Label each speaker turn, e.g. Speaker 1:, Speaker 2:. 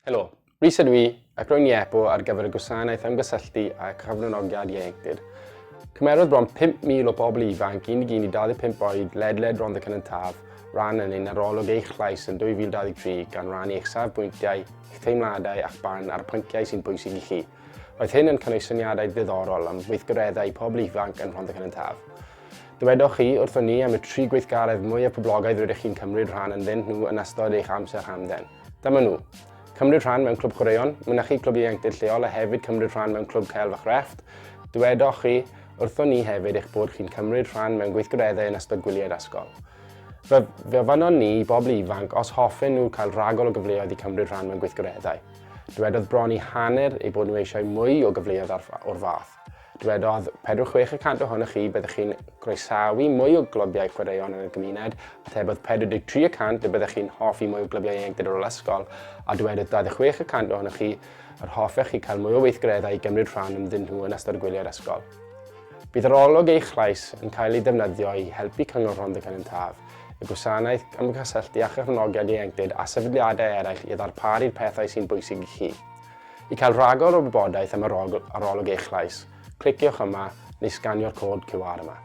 Speaker 1: Helo, Rhys ydw i, ac rwy'n IEPO ar gyfer y gwasanaeth ymgysylltu a chyfranogiad ieuenctid. Cymerodd bron 5,000 o bobl ifanc 11 i 25 oed ledled Rhondda Cynon Taf ran yn ein arolwg Eich Llais yn 2023 gan rannu eich safbwyntiau, eich teimladau a'ch barn ar y pynciau sy'n bwysig i chi. Roedd hyn yn cynnwys syniadau diddorol am weithgareddau pobl ifanc yn Rhondda Cynon Taf. Dywedoch chi wrthon ni am y tri gweithgaredd mwyaf poblogaidd rydych chi'n cymryd rhan ynddyn nhw yn ystod eich amser hamdden. Dyma nhw. Cymryd rhan mewn clwb chwaraeon, mynychu clwb ieuenctid lleol a hefyd cymryd rhan mewn clwb celf a chrefft. Dywedoch chi wrthon ni hefyd eich bod chi'n cymryd rhan mewn gweithgareddau yn ystod gwyliau'r ysgol. Fe, fe ofynnon ni i bobl ifanc os hoffen nhw cael rhagor o gyfleoedd i cymryd rhan mewn gweithgareddau. Dywedodd bron i hanner eu bod nhw eisiau mwy o gyfleoedd o'r fath. Dywedodd 46 y cant ohonoch chi byddech chi'n croesawu mwy o glybiau chwaraeon yn y gymuned, atebodd 43 y cant y byddech chi'n hoffi mwy o glybiau ieuenctid ar ôl ysgol, a dywedodd 26 y cant ohonoch chi yr hoffech chi cael mwy o weithgareddau i gymryd rhan ynddyn nhw yn ystod gwyliau'r ysgol. Bydd arolwg Eich Llais yn cael ei ddefnyddio i helpu Cyngor Rhondda Cynon Taf, y gwasanaeth ymgysylltu a chefnogiad ieuenctid a sefydliadau eraill i ddarparu'r pethau sy'n bwysig i chi. I cael rhagor o wybodaeth am arolwg Eich Llais, cliciwch yma neu sganio'r cod QR yma.